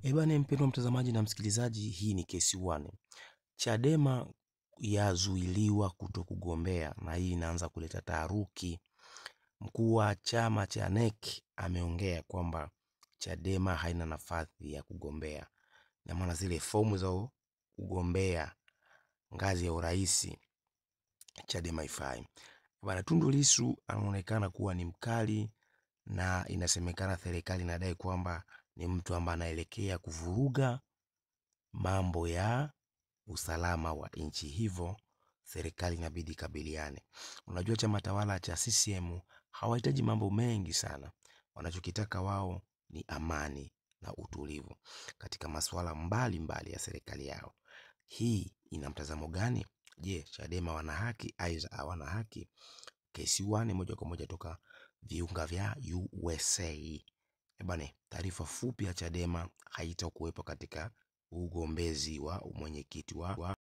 Ebane, mpendwa mtazamaji na msikilizaji, hii ni Kesi One. Chadema yazuiliwa kutokugombea na hii inaanza kuleta taharuki. Mkuu wa chama cha NEC ameongea kwamba Chadema haina nafasi ya kugombea, na maana zile fomu za kugombea ngazi ya urais Chadema ifai. Bwana Tundu Lissu anaonekana kuwa ni mkali na inasemekana serikali inadai kwamba ni mtu ambaye anaelekea kuvuruga mambo ya usalama wa nchi, hivyo serikali inabidi ikabiliane. Unajua chama tawala cha CCM hawahitaji mambo mengi sana, wanachokitaka wao ni amani na utulivu katika masuala mbalimbali ya serikali yao. Hii ina mtazamo gani? Je, Chadema wana haki aidha hawana haki? Kesi One moja kwa moja toka viunga vya USA. Ebane, taarifa fupi ya Chadema haitakuwepo katika ugombezi wa mwenyekiti wa